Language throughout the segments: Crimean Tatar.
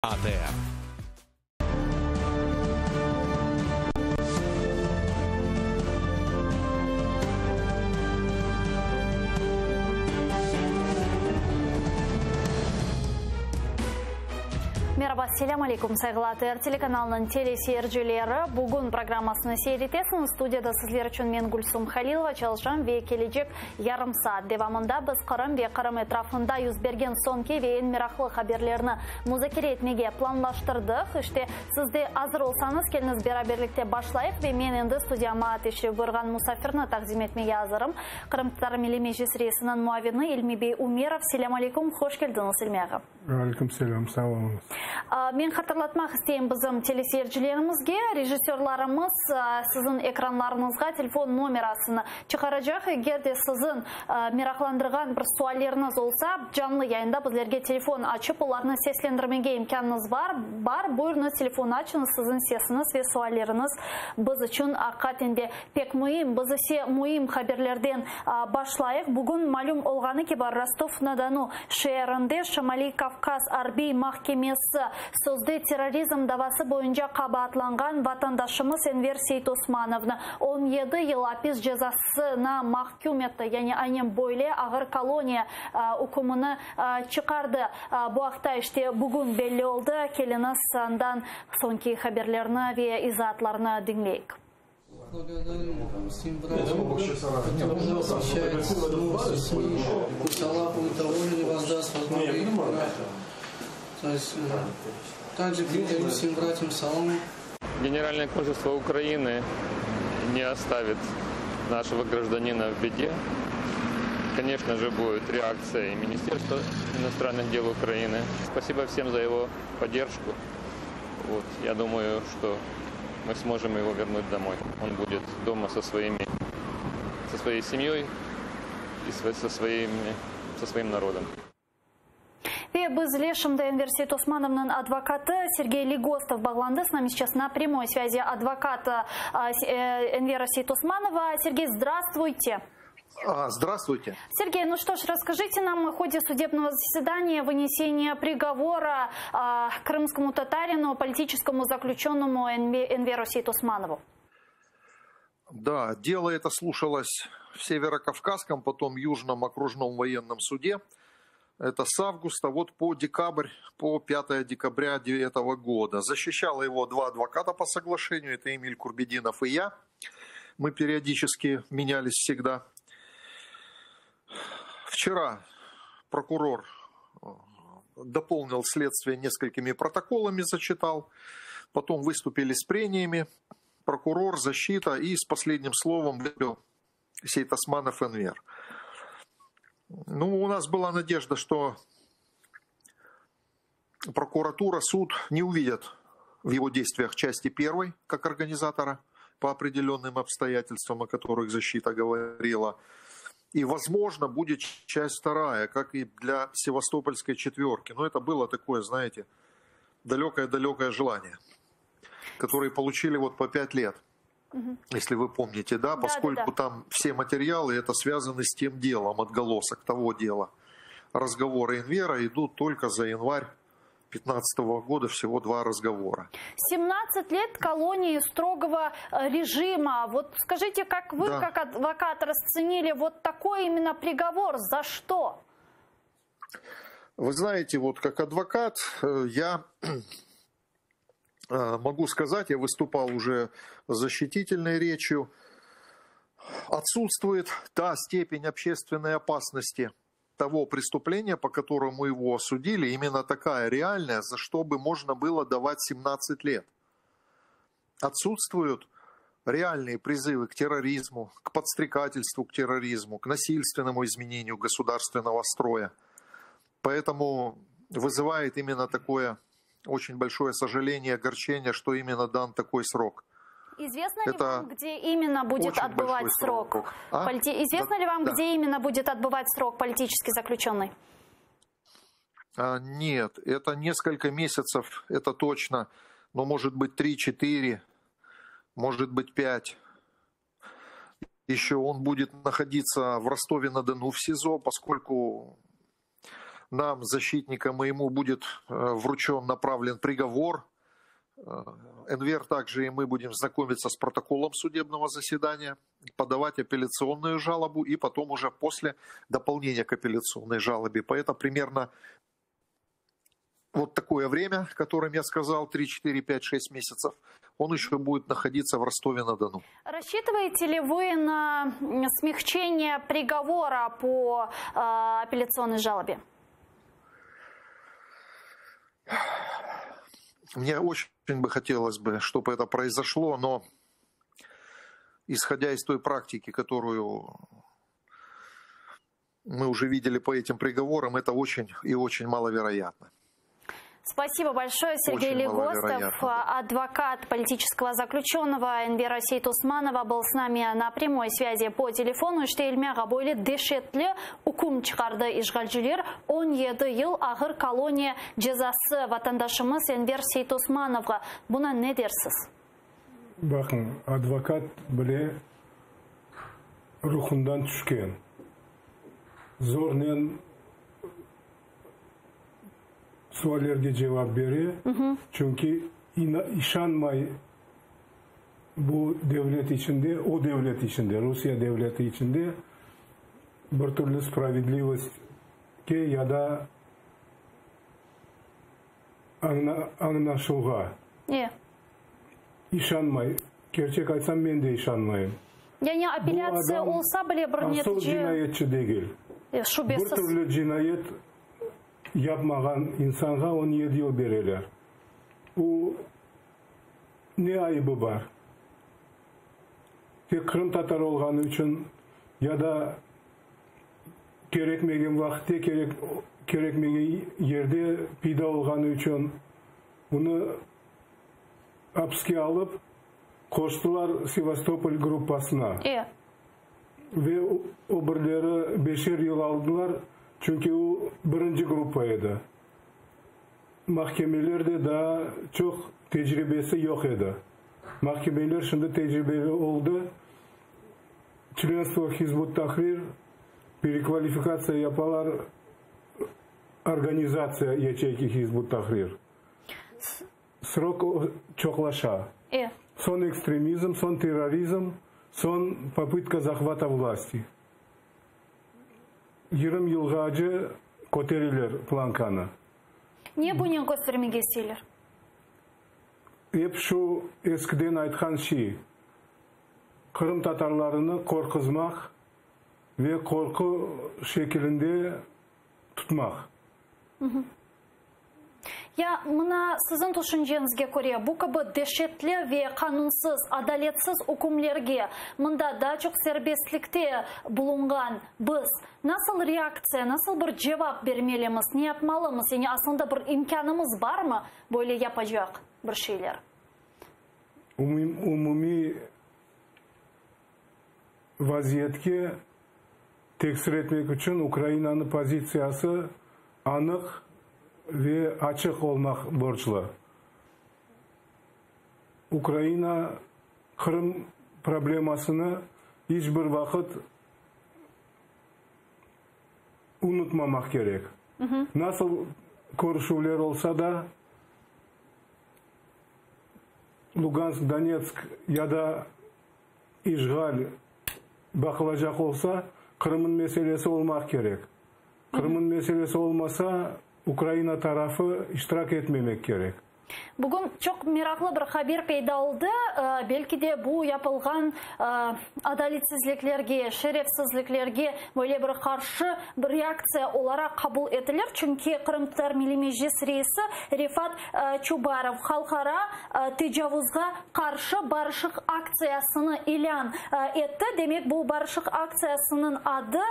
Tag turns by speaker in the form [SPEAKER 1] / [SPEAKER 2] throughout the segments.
[SPEAKER 1] ATR.
[SPEAKER 2] Meraba, selâm aleyküm, sayğılı ATR telekanalınıñ teleseyircileri. Bugün programmasını seyir etesiñiz. Studiyada sizler içün men, Gülsum Halilova, çalışam ve kelecek Yarım saat devamında biz Qırım ve Qırım etrafında yüz bergen soñki ve eñ meraqlı haberlerni muzakere etmege planlaştırdıq. İşte, siz de azır olsañız, keliñiz beraberlikte başlayıq ve men endi studiyama teşrif buyurğan musafirni taqdim etmege azırım. Qırımtatar Milliy Meclis reisiniñ muavini İlmi bey Umerov. Selâm aleyküm, hoş keldiñiz, İlmi ağa.
[SPEAKER 3] Aleyküm selâm, sağ oluñız.
[SPEAKER 2] Men hatırlatmaq isteyim bizim teleseyircilerimizge, rejissörlarımız siziñ ekranlarıñızğa telefon nomerasını çıqaracaq. Eger de siziñ meraqlandırğan bir sualleriñiz olsa, canlı yayında bizlerge telefon açıp, olarnı seslendirmege imkânıñız bar. Bar, buyurıñız, telefon açıñız, siziñ sesiñiz ve sualleriñiz biz içün aqiqaten de Pek müim. Biz ise müim haberlerden başlayıq. Bugün malüm olğanı kibi, Rostov-na-Donu şeerinde Şimaliy Kavkaz arbiy mahkemesi sözde terrorizm davası boyunca qabaatlanğan vatandaşımız Enver Seytosmanovnı 17 yıl apis cezasına mahküm etti, yani aynen böyle ağır koloniya ükümini çıqardı. Bu aqta işte bugün belli oldı. Keliñiz, andan soñki haberlerni ve izaatlarnı diñleyik.
[SPEAKER 4] Благодарю всем братьям, которые освещают новости СМИ. Пусть Аллах будет доволен и воздаст вас То есть, также передаю всем братьям салам.
[SPEAKER 5] Генеральное консульство Украины не оставит нашего гражданина в беде. Конечно же, будет реакция и Министерства иностранных дел Украины. Спасибо всем за его поддержку. Вот, я думаю, что мы сможем его вернуть домой. Он будет дома со своими, со своей семьей и со, своими, со своим народом.
[SPEAKER 2] Ve bizle şimdi Enver Seytosmanovnıñ advokatı Sergey Legostov bağlandı. С нами сейчас на прямой связи адвокат э, Энвера Сейтосманова. Сергей, здравствуйте.
[SPEAKER 6] А, здравствуйте.
[SPEAKER 2] Сергей, ну что ж, расскажите нам о ходе судебного заседания, вынесения приговора э, крымскому татарину, политическому заключенному Энверу Сейтосманову.
[SPEAKER 6] Да, дело это слушалось в Северокавказском, потом Южном окружном военном суде. Это с августа вот по декабрь, по 5 декабря этого года. Защищало его два адвоката по соглашению, это Эмиль Курбединов и я. Мы периодически менялись всегда. Вчера прокурор э, дополнил следствие несколькими протоколами, зачитал. Потом выступили с прениями прокурор, защита и с последним словом выступил Сейтосманов Энвер. Ну, у нас была надежда, что прокуратура, суд не увидят в его действиях части первой, как организатора, по определенным обстоятельствам, о которых защита говорила. И, возможно, будет часть вторая, как и для Севастопольской четверки. Но это было такое, знаете, далекое-далекое желание, которое получили вот по пять лет. Угу. Если вы помните, да, поскольку да, да, да. там все материалы это связаны с тем делом, отголосок того дела. Разговоры Инвера идут только за январь 2015 года всего два разговора.
[SPEAKER 2] 17 лет колонии строгого э, режима. Вот скажите, как вы, да. как адвокат, расценили вот такой именно приговор? За что?
[SPEAKER 6] Вы знаете, вот как адвокат э, я э, могу сказать, я выступал уже с защитительной речью, отсутствует та степень общественной опасности – того преступления, по которому его осудили, именно такая реальная, за что бы можно было давать 17 лет. Отсутствуют реальные призывы к терроризму, к подстрекательству к терроризму, к насильственному изменению государственного строя. Поэтому вызывает именно такое очень большое сожаление, огорчение, что именно дан такой срок.
[SPEAKER 2] Известно ли вам, где именно будет отбывать срок? срок. А? Полити... Известно да, ли вам, да. где именно будет отбывать срок политический заключенный?
[SPEAKER 6] А, нет, это несколько месяцев, это точно. Но может быть 3-4, может быть 5. Еще он будет находиться в Ростове-на-Дону в СИЗО, поскольку... Нам, защитникам, и ему будет э, вручен, направлен приговор. Э, Энвер также и мы будем знакомиться с протоколом судебного заседания, подавать апелляционную жалобу и потом уже после дополнения к апелляционной жалобе. Поэтому примерно вот такое время, которым я сказал, 3, 4, 5, 6 месяцев, он еще будет находиться в Ростове-на-Дону.
[SPEAKER 2] Рассчитываете ли вы на смягчение приговора по э, апелляционной жалобе?
[SPEAKER 6] Мне очень бы хотелось бы, чтобы это произошло, но исходя из той практики, которую мы уже видели по этим приговорам, это очень и очень маловероятно.
[SPEAKER 2] Спасибо большое, Сергей
[SPEAKER 6] Очень
[SPEAKER 2] Легостов,
[SPEAKER 6] маловероятно.
[SPEAKER 2] адвокат политического заключенного Энвера Сейтосманова, был с нами на прямой связи по телефону. İşte Ilmi ağa böyle deşetli üküm çıqardı işğalciler. 17 yıl ağır koloniya cezası vatandaşımız Enver Seytosmanovğa. Buña ne dersiz?
[SPEAKER 3] Baqıñ, advokat bile ruhundan tüşken. Zornen suallerge cevap bere, çünki işanmay bu devlet içinde, o devlet içinde, Rusiye devleti içinde bir türlü spravedlivostke ya da añlaşuvğa işanmay. Kerçek aytsam, men de işanmayım.
[SPEAKER 2] Yani apellâtsiya olsa bile bir netice...
[SPEAKER 3] Bu adam asıl cinayetçi degil.
[SPEAKER 2] Şübesiz.
[SPEAKER 3] Bir türlü cinayet yapmağan insanğa 17 yıl bereler. O, ne ayıbı bar? Tek qırımtatar olğanı içün ya da kerekmegen vaqıtte, kerekmegen yerde peyda olğanı içün bunı apiske alıp, qoştılar Sevastopol gruppasına. Ve o birleri beşer yıl aldılar, çünki o birinci gruppa edi. Mahkemeler de daa çoq tecribesi yoq edi. Mahkemeler şimdi tecribeli oldı. Çlenstvo Hizb ut-Tahrir, perekvalifikatsiya yapalar, organizatsiya yaçeyki Hizb ut-Tahrir. Srok çoqlaşa. Soñ ekstremizm, soñ terrorizm, soñ popıtka zahvata vlasti. 20 yılğace köteriler plankanı.
[SPEAKER 2] Ne bunen köstermege isteyler?
[SPEAKER 3] Ep şu eskiden aytqan şey, qırımtatarlarını qorquzmaq ve qorqu şekilinde tutmaq.
[SPEAKER 2] Ya mına siziñ tüşünceñizge köre, bu kibi deşetli ve qanunsız, adaletsiz ükümlerge mında daa çoq serbestlikte bulunğan biz nasıl reaktsiya, nasıl bir cevap bermelimiz, ne yapmalımız? Yani aslında bir imkânımız barmı böyle yapacaq bir şeyler?
[SPEAKER 3] Umumiy vaziyetke tesir etmek içün Ukrainanıñ pozitsiyası anıq ve açıq olmaq borclu. Ukraina Qırım problemasını iç bir vaqıt unutmamaq kerek. Nasıl körüşüvler olsa da, Lugansk, Donetsk ya da işğal baqılacaq olsa, Qırımnıñ meselesi olmaq kerek. Qırımnıñ meselesi olmasa, Ukraina tarafı iştirak etmemek kerek.
[SPEAKER 2] Bugün çoq meraqlı bir haber peyda oldı. Belki de bu yapılğan adaletsizliklerge, şerefsizliklerge böyle bir qarşı bir reaktsiya olaraq qabul etilir. Çünki Qırımtatar Milliy Meclis reisi Refat Çubarov halqara tecavuzğa qarşı barışıq aktsiyasını ilân etti. Demek, bu barışıq aktsiyasınıñ adı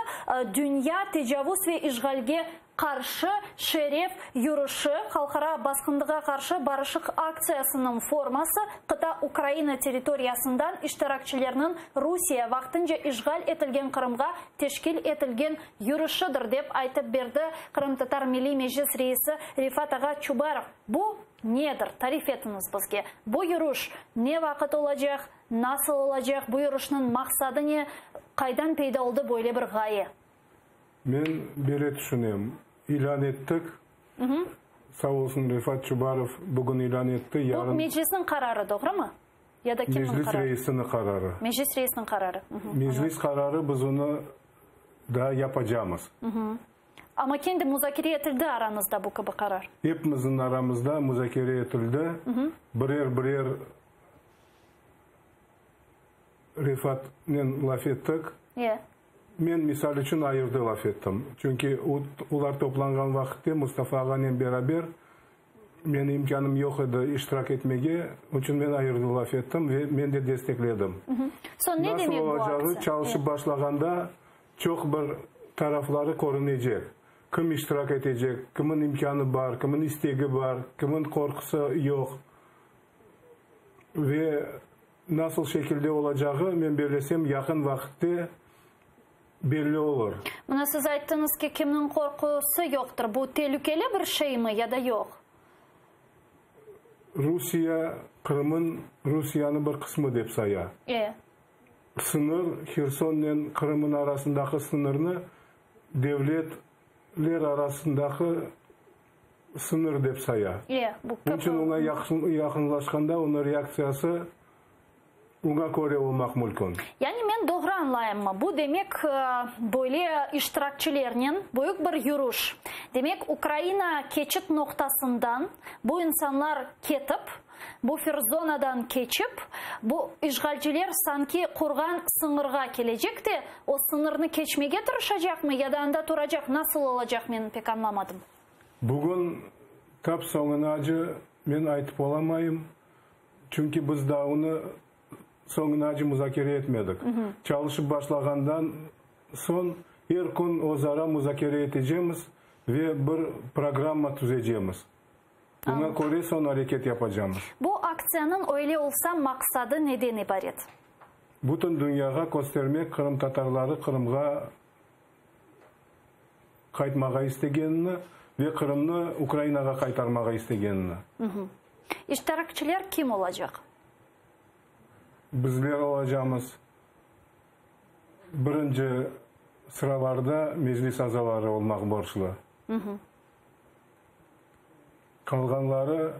[SPEAKER 2] Dünya tecavuz ve işğalge qarşı şeref yürüşi, halqara basqındığa qarşı barışıq aktsiyasınıñ forması, qıta Ukraina territoriyasından iştirakçilerniñ Rusiye vaqtınca işğal etilgen Qırımğa teşkil etilgen yürüşidir, dep aytıp berdi Qırımtatar Milliy Meclis reisi Refat ağa Çubarov. Bu nedir? Tarif etiñiz bizge. Bu yürüş ne vaqıt olacaq, nasıl olacaq, bu yürüşniñ maqsadı ne, qaydan peyda oldı böyle bir ğaye?
[SPEAKER 3] Men böyle tüşünem. İlân ettik. Sağ olsun, Refat Çubarov bugün ilân etti, yarın.
[SPEAKER 2] Bu Meclisniñ qararı, doğrumı? Ya da kimniñ
[SPEAKER 3] Meclis
[SPEAKER 2] qararı?
[SPEAKER 3] reisiniñ qararı.
[SPEAKER 2] Meclis reisiniñ qararı.
[SPEAKER 3] Meclis qararı, biz onı daa yapacamız.
[SPEAKER 2] Amma kendi muzakere etildi arañızda bu kibi qarar?
[SPEAKER 3] Epimizniñ aramızda muzakere etildi. Birer-birer Refatnen laf ettik. Men, misal içün, ayırdı laf ettim. Çünki olar toplanğan vaqıtte Mustafa ağanen beraber menim imkânım yoq edi iştirak etmege, onıñ içün men ayırdı laf ettim ve men de destekledim.
[SPEAKER 2] Soñ ne
[SPEAKER 3] Nasıl
[SPEAKER 2] demek bu
[SPEAKER 3] olacağı
[SPEAKER 2] aktsiya?
[SPEAKER 3] çalışıp başlağanda çoq bir tarafları körünecek. Kim iştirak etecek, kimin imkânı bar, kimin istegi bar, kimin qorqusı yoq ve Nasıl şekilde olacağı, men bellesem, yaqın vaqıtte belli olur.
[SPEAKER 2] Mına siz ayttıñız ki, kimniñ qorqusı yoqtır. Bu telükeli bir şeymi ya da yoq?
[SPEAKER 3] Rusiye Qırımın Rusiyanıñ bir qısmı dep saya.
[SPEAKER 2] E.
[SPEAKER 3] Sıñır, Hersonnen Qırımın arasındaki sıñırnı devletler arasındaki sıñır dep saya.
[SPEAKER 2] E, bu
[SPEAKER 3] Onıñ içün oña yaqınlaşqanda onıñ reaktsiyası oña köre olmaq mülkün.
[SPEAKER 2] Yani men doğru añlayımmı, bu demek, böyle iştirakçilernen büyük bir yürüş, demek, Ukraina keçit noqtasından bu insanlar ketip, bufer zonadan keçip, bu işğalciler sanki qurğan sıñırğa kelecek de, o sıñırnı keçmege tırışacaqmı ya da anda turacaq, nasıl olacaq, men pek añlamadım.
[SPEAKER 3] Bugün tap soñunacı men aytıp olamayım, çünki biz daa onı soñunacı muzakere etmedik. Çalışıp başlağandan soñ er kün özara muzakere etecemiz ve bir programma tüzecemiz. Buna köre soñ areket yapacamız.
[SPEAKER 2] Bu aktsiyanıñ öyle olsa maqsadı neden ibaret?
[SPEAKER 3] Bütün dünyağa köstermek qırımtatarları Qırımğa qaytmağa istegenini ve Qırımnı Ukrainağa qaytarmağa istegenini.
[SPEAKER 2] İştirakçiler kim olacaq?
[SPEAKER 3] Bizler olacamız. Birinci sıralarda Meclis azaları olmaq borclu. Qalğanları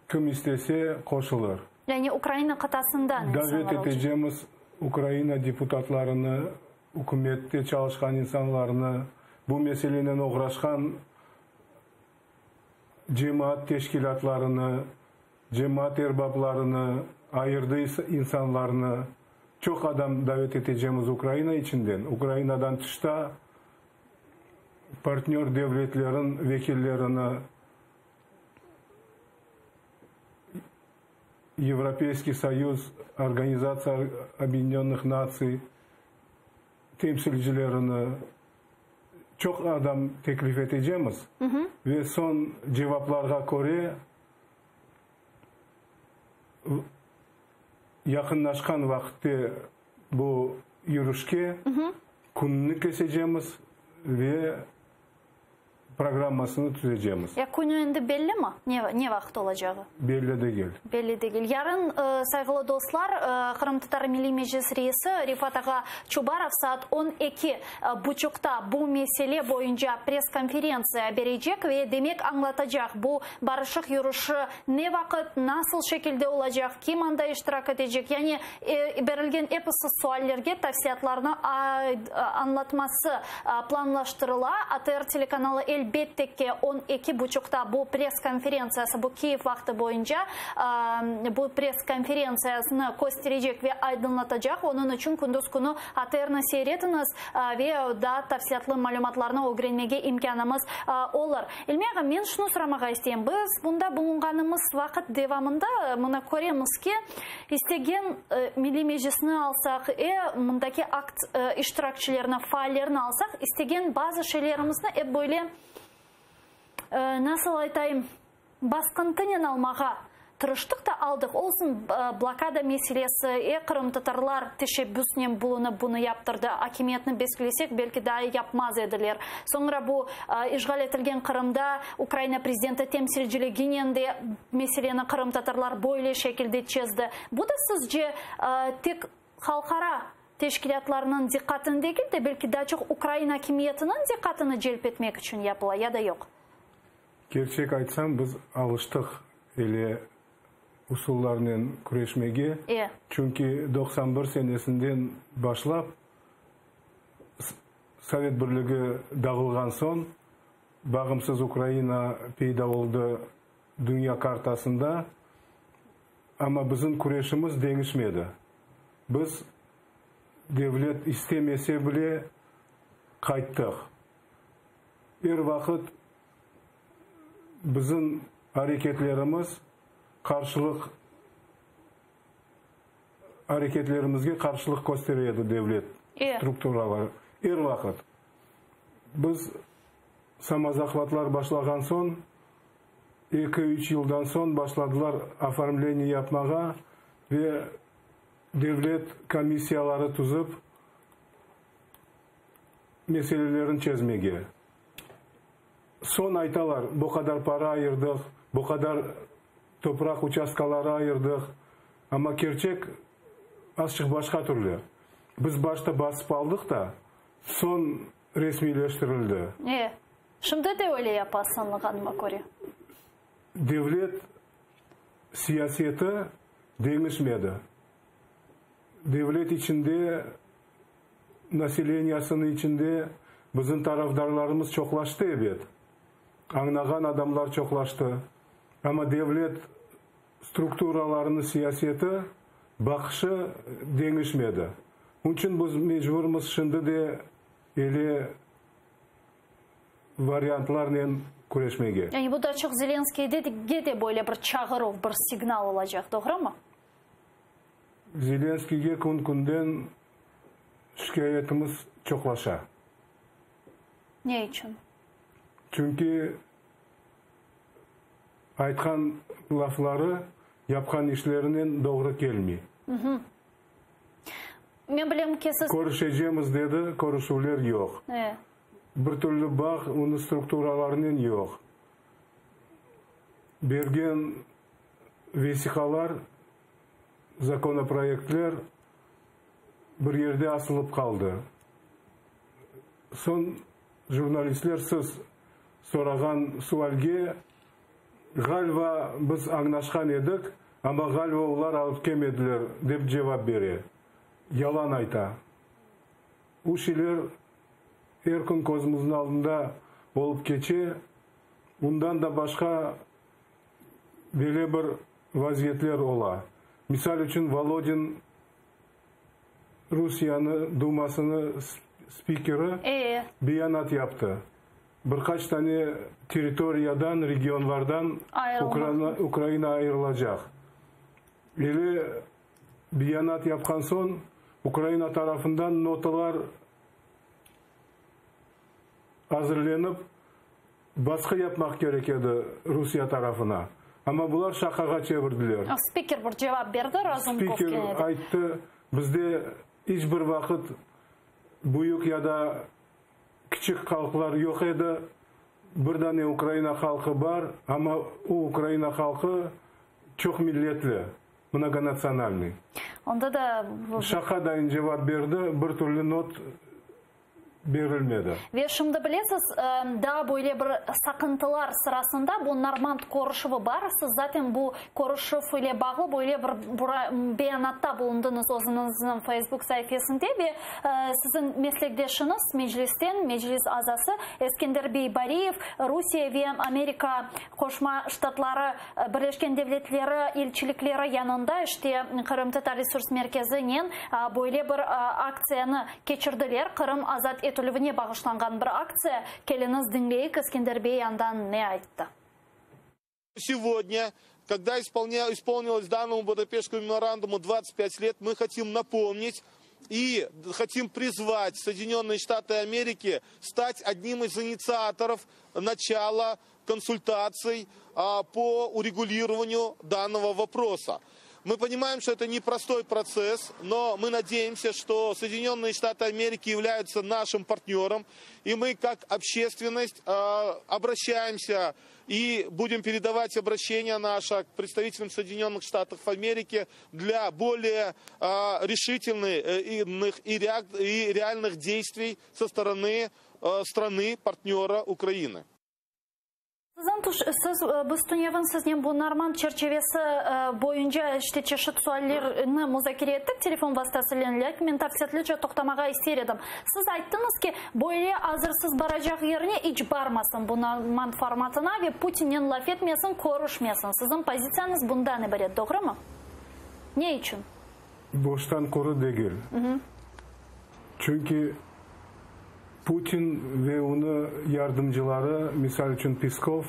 [SPEAKER 3] kim istese qoşulır.
[SPEAKER 2] Yani Ukraina qıtasından insanlar
[SPEAKER 3] Davet
[SPEAKER 2] olacaq.
[SPEAKER 3] etecemiz Ukraina deputatlarını, ükümette çalışqan insanlarnı, bu meselenen oğraşqan cemaat teşkilâtlarını, cemaat erbaplarını, ayırdı insanlarnı. Çoq adam davet etecemiz Ukraina içinden, Ukrainadan tışta partnör devletlerin vekillerini, Yevropeyskiy Soyuz, Organizatsiya Obyedenönnıh Natsiy temsilcilerini, çoq adam teklif etecemiz ve soñ cevaplarğa köre yaqınlaşqan vaqıtte bu yürüşke künni kesecemiz ve Programmasını tüzecemiz.
[SPEAKER 2] Ya künü endi bellimi, ne ne vaqıt olacağı?
[SPEAKER 3] Belli degil.
[SPEAKER 2] Belli degil. Yarın, sayğılı dostlar, Qırımtatar Milliy Meclis reisi Refat ağa Çubarov saat 12 buçuqta bu mesele boyunca press-konferentsiya berecek ve, demek, añlatacaq, bu barışıq yürüşi ne vaqıt, nasıl şekilde olacaq, kim anda iştirak etecek, yani berilgen episi suallerge tafsiyatlarnı añlatması planlaştırıla. ATR telekanalı elbette ki, 12 buçuqta bu press-konferentsiyası, bu Kiyev vaqtı boyunca bu press-konferentsiyasını kösterecek ve aydınlatacaq. Onıñ içün kündüz künü ATRni seyretiñiz ve daa tafsilâtlı malümatlarnı ögrenmege imkânımız olur. İlmi ağa, men şunı soramağa isteyim. Biz bunda bulunğanımız vaqıt devamında mına köremiz ki, İstegen Milliy Meclisni alsaq, e, mındaki akt iştirakçilerini, faallerini alsaq, istegen bazı şeylerimizni ep böyle, nasıl aytayım, basqıntınen almağa tırıştıq da aldıq. Olsun blokada meselesi, e, qırımtatarlar teşebbüsnen bulunıp bunı yaptırdı, akimiyetni besklesek, belki daa yapmaz ediler. Soñra bu işğal etilgen Qırımda Ukraina prezidenti temsilciliginen de meseleni qırımtatarlar böyle şekilde çezdi. Bu da sizce tek halqara. teşkilâtlarınıñ diqqatını degil de, belki daa çoq ukrain akimiyetiniñ diqqatını celp etmek içün yapıla, ya da yoq?
[SPEAKER 3] Kerçek aytsam, biz alıştıq ele usullarnen küreşmege, çünki 91 senesinden başlap, Sovet Birligi dağılğan soñ, bağımsız Ukraina peyda oldı dünya kartasında, amma bizim küreşimiz deñişmedi. Biz devlet istemese bile qayttıq. Er vaqıt bizim areketlerimiz qarşılıq areketlerimizge qarşılıq köstere edi devlet strukturaları. Er vaqıt. Biz samozahvatlar başlağan soñ, eki-üç yıldan soñ başladılar oformleniye yapmağa ve devlet komissiyaları tüzip meselelerini çezmege. Soñ aytalar, bu qadar para ayırdıq, bu qadar topraq uçastkaları ayırdıq. Amma kerçek azçıq başqa türlü. Biz başta basıp aldıq da, soñ resmiyleştirildi.
[SPEAKER 2] E, şimdi de öyle yapasız, añlağanıma köre.
[SPEAKER 3] Devlet siyaseti deñişmedi. Devlet içinde, naseleniyasınıñ içinde bizim tarafdarlarımız çoqlaştı, ebet. Añnağan adamlar çoqlaştı. Amma devlet strukturalarınıñ siyaseti, baqışı deñişmedi. Onıñ içün biz mecburmız şimdi de ele variantlarnen küreşmege.
[SPEAKER 2] Yani bu da çoq Zelenskiyge de böyle bir çağıruv, bir signal olacaq, doğrumı?
[SPEAKER 3] Zelenskiyge kün-künden şikâyetimiz çoqlaşa.
[SPEAKER 2] Ne içün?
[SPEAKER 3] Çünki aytqan lafları yapqan işlerinen doğru kelmey.
[SPEAKER 2] Men bilem ki, siz.
[SPEAKER 3] Körüşecemiz dedi, körüşüvler yoq. Bir türlü bağ onıñ strukturalarınen yoq. Bergen vesiqalar, zakonoproyektler bir yerde asılıp qaldı. Soñ jurnalistler siz sorağan sualge, ğaliba biz añlaşqan edik, amma ğaliba olar alıp kelmediler, dep cevap bere. Yalan ayta. Bu şeyler er kün közümizniñ aldında olıp keçe. Bundan da başqa böyle bir vaziyetler ola. Misal içün, Volodin Rusiyanı Dumasını spikeri beyanat yaptı. Bir qaç tane territoriyadan, regionlardan Ukraina ayırılacaq. Ele beyanat yapqan soñ, Ukraina tarafından notalar azırlenip, basqı yapmaq kerek edi Rusiye tarafına. Amma bular şaqağa çevirdiler.
[SPEAKER 2] Spiker bir cevap berdi, Razumkov
[SPEAKER 3] Spiker ayttı, bizde iç bir vaqıt büyük ya da kiçik halqlar yoq edi, bir dane Ukraina halqı bar, amma o Ukraina halqı çoq milletli, mnogonatsionalnıy.
[SPEAKER 2] Onda da.
[SPEAKER 3] Şaqa dayın cevap berdi, bir türlü not berilmedi.
[SPEAKER 2] Ve şimdi bilesiz, daa böyle bir saqıntılar sırasında bu normand körüşüvi bar. Siz zaten bu körüşüv ile bağlı böyle bir beyanatta bulundıñız özüñizniñ Facebook saifesinde ve siziñ meslekdeşiñiz Meclisten, Meclis azası Eskender bey Bariyev Rusiye ve Amerika Qoşma Ştatları Birleşken Devletleri elçilikleri yanında işte Qırımtatar Resurs Merkezinen böyle bir aktsiyanı keçirdiler. Qırım azat etilüvine bağışlanğan bir aktsiya. Keliñiz diñleyik, Eskender bey andan ne ayttı.
[SPEAKER 1] Сегодня, когда исполнилось данному Будапештскому меморандуму 25 лет, мы хотим напомнить и хотим призвать Соединенные Штаты Америки стать одним из инициаторов начала консультаций по урегулированию данного вопроса. Мы понимаем, что это непростой процесс, но мы надеемся, что Соединенные Штаты Америки являются нашим партнером, и мы как общественность э, обращаемся и будем передавать обращение наше к представителям Соединенных Штатов Америки для более э, решительных э, и, и реальных действий со стороны страны, партнера Украины.
[SPEAKER 2] Siz, biz tünevin siznen bu Normand çerçivesi boyunca işte çeşit suallerni muzakere ettik telefon vastasınen, lâkin men tafsilâtlıca toqtamağa ister edim. Siz ayttıñız ki, böyle azırsız baracaq yerine iç barmasın bu Normand formatına ve Putinnen laf etmesin, körüşmesin. Siziñ pozitsiyañız bundan ibaret, doğrumı? Ne içün?
[SPEAKER 3] Boştan quru degil. Çünki Putin ve onı yardımcıları, misal içün Peskov,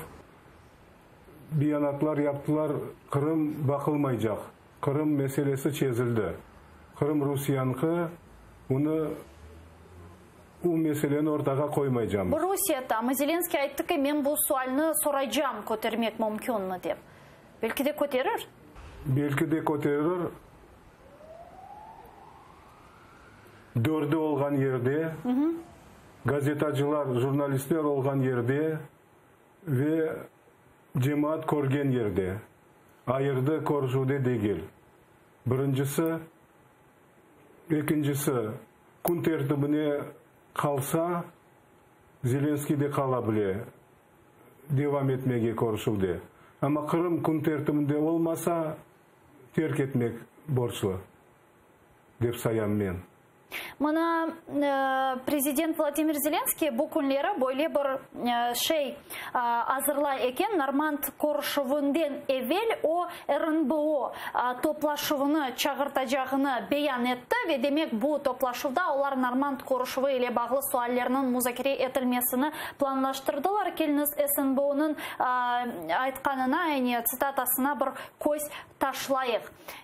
[SPEAKER 3] beyanatlar yaptılar, Qırım baqılmaycaq, Qırım meselesi çezildi, Qırım Rusiyanıqı, onı u meseleni ortağa qoymaycamız.
[SPEAKER 2] Bu Rusiyede, amma Zelenskiy ayttı ki, men bu sualni soraycam, kötermek mümkünmi dep. Belki de köterir?
[SPEAKER 3] Belki de köterir. Dördü olğan yerde, gazetacılar, jurnalistler olğan yerde ve cemaat körgen yerde, ayırdı körüşüvde degil. Birincisi. Ekincisi, kün tertibine qalsa, Zelenskiy de qala bile devam etmege körüşüvde. Amma Qırım kün tertibinde olmasa, terk etmek borclu, dep sayam men.
[SPEAKER 2] Mına, prezident Vladimir Zelenskiy bu künleri böyle bir şey azırlay eken, Normand körüşüvinden evel o, RNBO toplaşuvını çağırtacağını beyan etti ve, demek, bu toplaşuvda olar Normand körüşüvi ile bağlı suallerniñ muzakere etilmesini planlaştırdılar. Keliñiz, SNBOnıñ aytqanına, yani tsitatasına bir köz taşlayıq.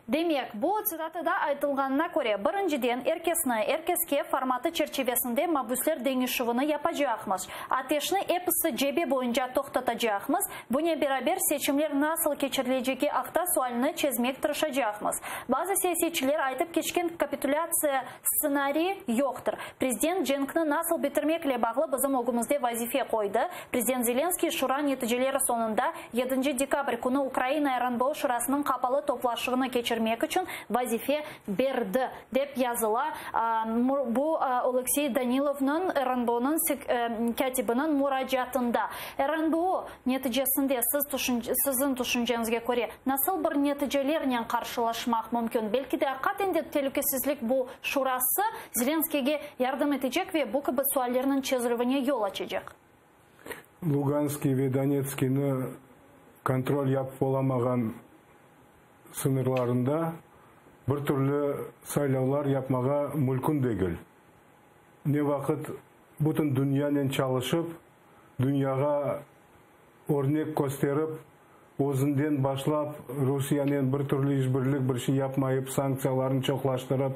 [SPEAKER 2] Demek, bu tsitatada aytılğanına köre, birinciden, er kesni, er keske formatı çerçivesinde mabüsler deñişüvini yapacaqmız. Ateşni episi cebe boyunca toqtatacaqmız, bunen beraber seçimler nasıl keçirilecegi aqta sualni çezmek tırışacaqmız. Bazı siyasetçiler aytıp keçken kapitulâtsiya stsenariyi yoqtır. Prezident cenkni nasıl bitirmekle bağlı bizim ögümizde vazife qoydı. Prezident Zelenskiy Şura neticeleri soñunda yedinci dekabr künü Ukraina RNBO Şurasınıñ qapalı toplaşuvını keçirmek içün vazife berdi, dep yazıla bu Oleksiy Danilovnıñ, RNBOnıñ kâtibiniñ muracaatında. RNBO neticesinde siz siziñ tüşünceñizge köre nasıl bir neticelernen qarşılaşmaq mümkün? Belki de aqiqaten de Telükesizlik bu Şurası Zelenskiyge yardım etecek ve bu kibi suallerniñ çezilüvine yol açacaq.
[SPEAKER 3] Luganskiy ve Donetskiyni kontrol yapıp olamağan sıñırlarında bir türlü saylavlar yapmağa mülkün degil. Ne vaqıt bütün dünyanen çalışıp, dünyağa örnek kösterip, özünden başlap, Rusiyanen bir türlü işbirlik, bir şey yapmayıp, sanktsiyalarnı çoqlaştırıp,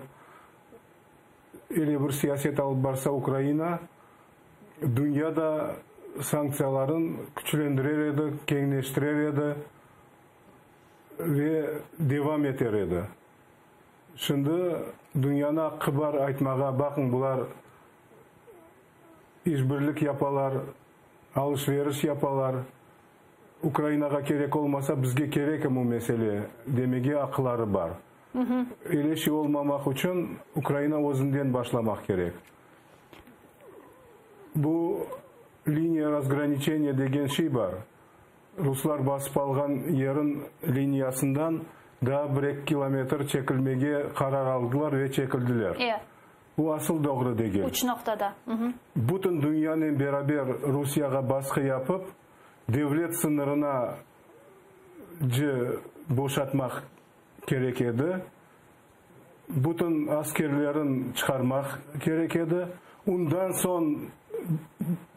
[SPEAKER 3] öyle bir siyaset alıp barsa Ukraina, dünya da sanktsiyaların küçlendirer edi, keñleştirer edi ve devam eter edi. Şimdi dünyanı aqqı bar aytmağa, baqıñ, bular işbirlik yapalar, alış-veriş yapalar, Ukrainağa kerek olmasa, bizge kerek bu mesele demege aqları bar. Öyle şey olmamaq içün Ukraina özünden başlamaq kerek. Bu liniya razgraniçeniya degen şey bar. Ruslar basıp alğan yerin liniyasından daa bir-eki kilometr çekilmege qarar aldılar ve çekildiler. Bu asıl doğru degil.
[SPEAKER 2] Üç noqtada.
[SPEAKER 3] Bütün dünyanen beraber Rusiyağa basqı yapıp, devlet sıñırına boşatmaq kerek edi. Bütün askerlerin çıqarmaq kerek edi. Ondan soñ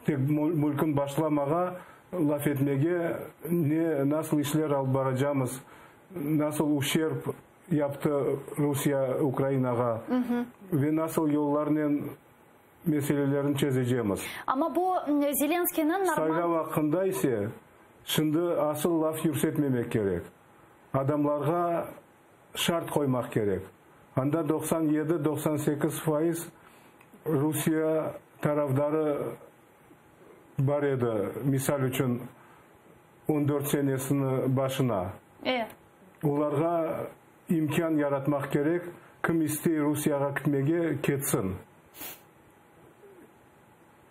[SPEAKER 3] tek mülkün başlamağa, laf etmege, ne, nasıl işler alıp baracamız, nasıl uşerb yaptı Rusiye Ukrainağa ve nasıl yollarnen meselelerini çezecemiz.
[SPEAKER 2] Amma bu Zelenskıynıñ normal.
[SPEAKER 3] Saylav aqqında ise şimdi asıl laf yürsetmemek kerek. Adamlarğa. şart qoymaq kerek. Anda 97, 98% Rusiye tarafdarı bar edi, misal içün, 14 senesini başına. Olarğa imkân yaratmaq kerek, kim istey Rusiyağa ketmege, ketsin.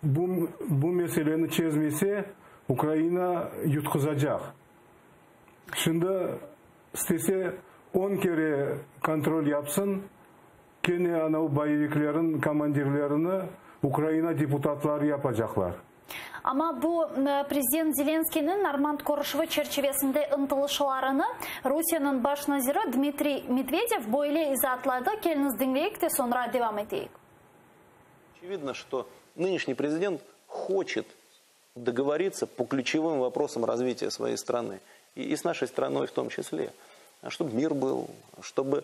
[SPEAKER 3] Bu, bu meseleni çezmese, Ukraina yutquzacaq. Şimdi istese 10 kere kontrol yapsın, kene anav boyeviklerin komandirlerini Ukraina deputatları yapacaqlar.
[SPEAKER 2] Amma bu prezident Zelenskiyniñ Normand körüşüvi çerçivesinde ıntılışlarını Rusiyeniñ baş naziri Dmitriy Medvedev böyle izaatladı. Keliñiz diñleyik de soñra devam eteyik.
[SPEAKER 7] Очевидно, что нынешний президент хочет договориться по ключевым вопросам развития своей страны. И, и с нашей страной в том числе. Чтобы мир был, чтобы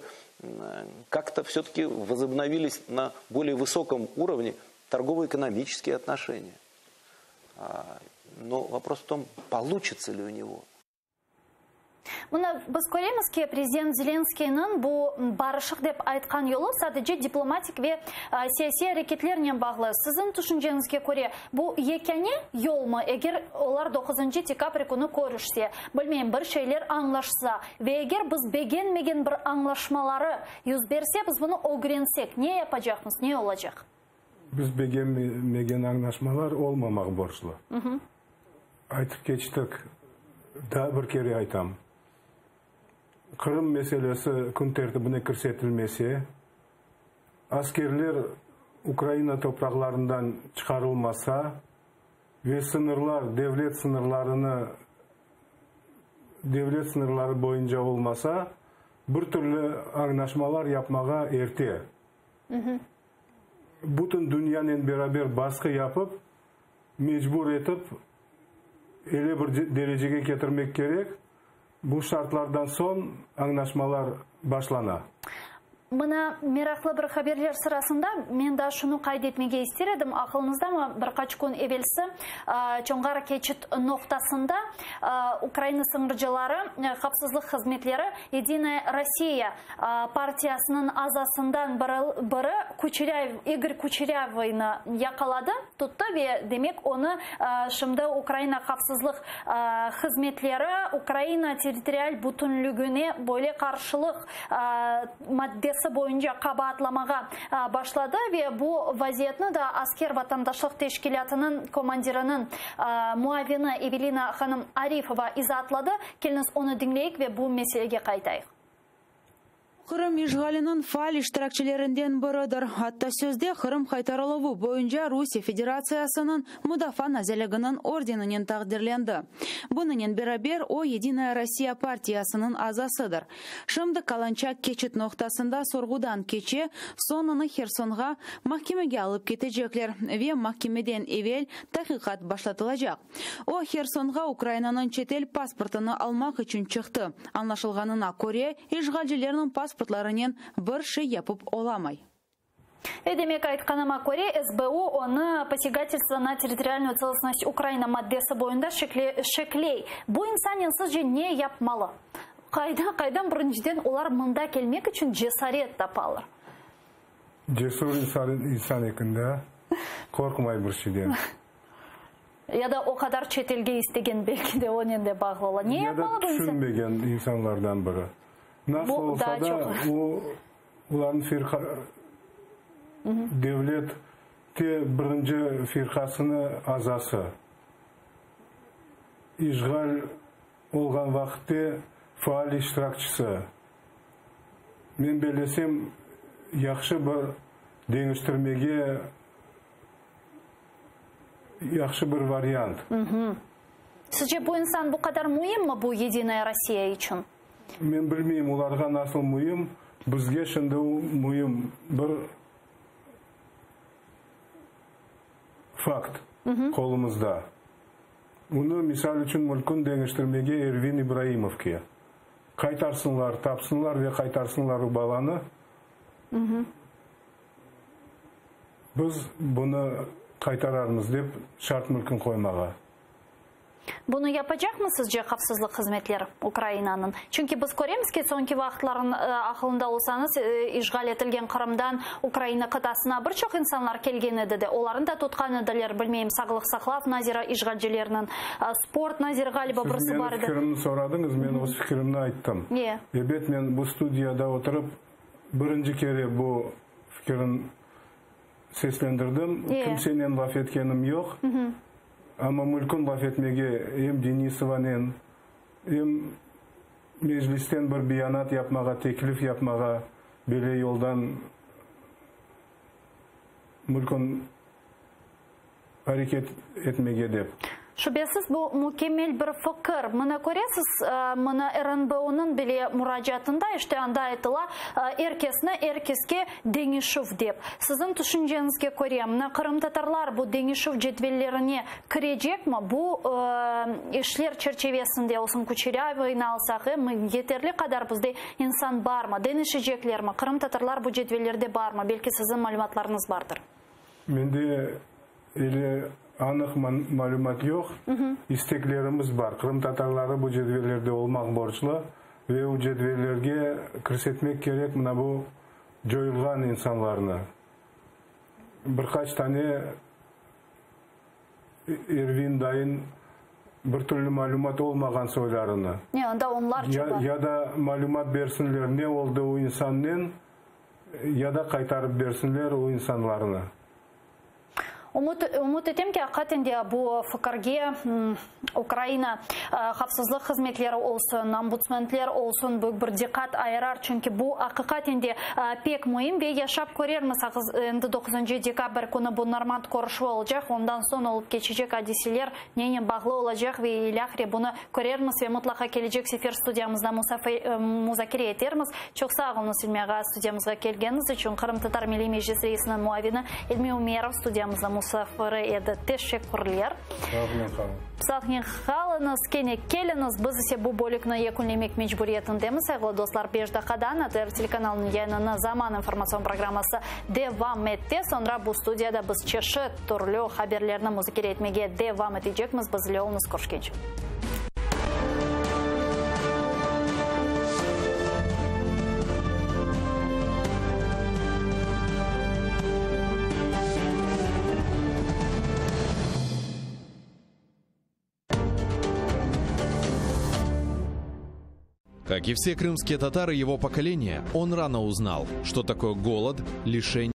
[SPEAKER 7] как-то все-таки возобновились на более высоком уровне торгово-экономические отношения. Но вопрос в том, получится ли у него.
[SPEAKER 2] Mına biz köremiz ki, prezident Zelenskiyniñ bu barışıq dep aytqan yolu sadece diplomatik ve siyasiy areketlernen bağlı. Siziñ tüşünceñizge köre, bu yekâne yolmı, eger olar 9 dekabr künü körüşse, bilmeyim, bir şeyler añlaşsa ve eger biz begenmegen bir añlaşmaları yüz berse, biz bunı ögrensek, ne yapacaqmız, ne olacaq?
[SPEAKER 3] Biz begenmegen añlaşmalar olmamaq borclu. Aytıp keçtik, daa bir kere aytam. Qırım meselesi kün tertibine kirsetilmese, askerler Ukraina topraqlarından çıqarılmasa ve sıñırlar devlet sıñırlarını devlet sıñırları boyunca olmasa, bir türlü añlaşmalar yapmağa erte. Bütün dünyanen beraber basqı yapıp, mecbur etip, ele bir derecege ketirmek kerek. Bu şartlardan soñ añlaşmalar başlana.
[SPEAKER 2] Mına meraqlı bir haberler sırasında men daa şunı qayd etmege ister edim. Aqılıñızdamı, bir qaç kün evelsi Çonğar keçit noqtasında Ukraina sıñırcıları, havfsızlıq hızmetleri Yedinaya Rossiya partiyasınıñ azasından biri Kuçerâyev, İgor Kuçerâvıynı yaqaladı, tuttı ve demek onı şimdi Ukraina havfsızlıq hızmetleri Ukraina territorial bütünlügine böyle qarşılıq maddesi boyunca qabaatlamağa başladı ve bu vaziyetni da Asker vatandaşlıq teşkilâtınıñ komandiriniñ muavini Evelina hanım Arifova izaatladı. Keliñiz onı diñleyik ve bu meselege qaytayıq.
[SPEAKER 8] Qırım işğaliniñ faal iştirakçilerinden biridir. Atta sözde Qırım qaytarıluvı boyunca Rusiye Federatsiyasınıñ Mudafaa nazirliginiñ ordeninen taqdirlendi. Bunınen beraber o, Yedinaya Rossiya partiyasınıñ azasıdır. Şimdi Kalançak keçit noqtasında sorğudan keçe, soñ onı Hersonğa mahkemege alıp ketecekler ve mahkemeden evel taqiqat başlatılacaq. O, Hersonğa Ukrainanıñ çetel pasportını almaq içün çıqtı. Añlaşılğanına köre, işğalcilerniñ pasportlarınen bir şey yapıp olamay.
[SPEAKER 2] Ve demek aytqanıma köre, SBU onı посягательство на территориальную целостность Украины maddesi boyunda şekley. Bu insannen sizce ne yapmalı? Qayda, qaydan birinciden olar mında kelmek içün cesaret tapalar?
[SPEAKER 3] Cesur insan, insan eken de, qorqmay bir şeyden.
[SPEAKER 2] Ya da o qadar çetelge istegen belki de onen de bağlı. Ne
[SPEAKER 3] Ya da
[SPEAKER 2] yapmalı bu insan?
[SPEAKER 3] tüşünmegen insanlardan biri. Nasıl
[SPEAKER 2] Bu
[SPEAKER 3] olsa
[SPEAKER 2] daa
[SPEAKER 3] da
[SPEAKER 2] çoq.
[SPEAKER 3] o olarnıñ firqa devlet te birinci firqasını azası. İşğal olğan vaqıtte faal iştirakçisi. Men bellesem, yahşı bir deñiştirmege yahşı bir variant.
[SPEAKER 2] Sizce bu insan bu qadar müimmi bu Yedinaya Rossiya içün?
[SPEAKER 3] Men bilmeyim olarğa nasıl müim, bizge şimdi o müim bir fakt qolumızda. Onı, misal içün, mümkün deñiştirmege Ervin İbraimovke. Qaytarsınlar, tapsınlar ve qaytarsınlar o balanı. Biz bunı qaytararmız dep şart mümkün qoymağa.
[SPEAKER 2] Bunı yapacaqmı sizce havfsızlıq hızmetleri Ukrainanıñ? Çünki biz köremiz ki, soñki vaqıtların, aqılında olsañız, işğal etilgen Qırımdan Ukraina qıtasına bir çoq insanlar kelgen edi de, olarnı da tutqan ediler, bilmeyim, sağlıq saqlav naziri işğalcilerniñ, sport naziri ğaliba
[SPEAKER 3] Siz
[SPEAKER 2] birisi
[SPEAKER 3] menim
[SPEAKER 2] bar edi.
[SPEAKER 3] fikirimni soradıñız, men öz fikirimni ayttım. Ebet, men bu studiyada oturıp, birinci kere bu fikirin seslendirdim. Kimsenen laf etkenim yoq. Amma mülkün laf etmege em Denisovanen, em Meclisten bir beyanat yapmağa, teklif yapmağa böyle yoldan mülkün areket etmege dep.
[SPEAKER 2] Şübesiz, bu mükemmel bir fikir. Mına köresiz, mına RNBO-nıñ bile muracaatında, işte anda aytıla, er kesni er keske deñişüv dep. Siziñ tüşünceñizge köre, mına qırımtatarlar bu deñişüv cedvellerine kirecekmi? Bu işler çerçevesinde olsun Kuçerâvıynı alsaq, yeterli qadar bizde insan barmı? Deñişeceklermi? Qırımtatarlar bu cedvellerde barmı? Belki siziñ malümatlarıñız bardır.
[SPEAKER 3] Mende ele anıq malümat yoq. İsteklerimiz bar. Qırımtatarları bu cedvellerde olmaq borclu ve o cedvellerge kirsetmek kerek mına bu coyulğan insanlarnı. Bir qaç tane Ervin dayın bir türlü malümat olmağan soylarını.
[SPEAKER 2] Ne, anda onlarca bar.
[SPEAKER 3] Ya da malümat bersinler ne oldı o insannen, ya da qaytarıp bersinler o insanlarnı.
[SPEAKER 2] Ümüt, ümüt etem ki, aqiqaten de bu fikirge Ukraina havfsızlıq hızmetleri olsun, ombudsmentler olsun büyük bir diqqat ayırar, çünki bu aqiqaten de pek müim ve yaşap körermiz, endi doquzıncı dekabr künü bu normand körüşüvi olacaq, ondan soñ olıp keçecek adiseler nenen bağlı olacaq ve ilâhre bunı körermiz ve mıtlaqa kelecek sefer studiyamızda muzakere etermiz. Çoq sağ oluñız, İlmi ağa, studiyamızğa kelgeniñiz içün. Qırımtatar Milliy Meclis reisiniñ muavini İlmi Ümerov studiyamızda musafiri edi. Teşekkürler.
[SPEAKER 3] Sağlıqnen qalıñ.
[SPEAKER 2] Sağlıqnen qalıñız. Kene keliñiz. Biz ise bu bölükni yekünlemek mecburiyetindemiz, sayğılı dostlar. Beş daqqadan ATR telekanalınıñ yayınını Zaman informatsion programması devam ette. Soñra bu studiyada biz çeşit türlü haberlerni muzakere etmege devam etecekmiz. Biz ile oluñız. Körüşkence.
[SPEAKER 9] Как и все крымские татары его поколения, он рано узнал, что такое голод, лишение.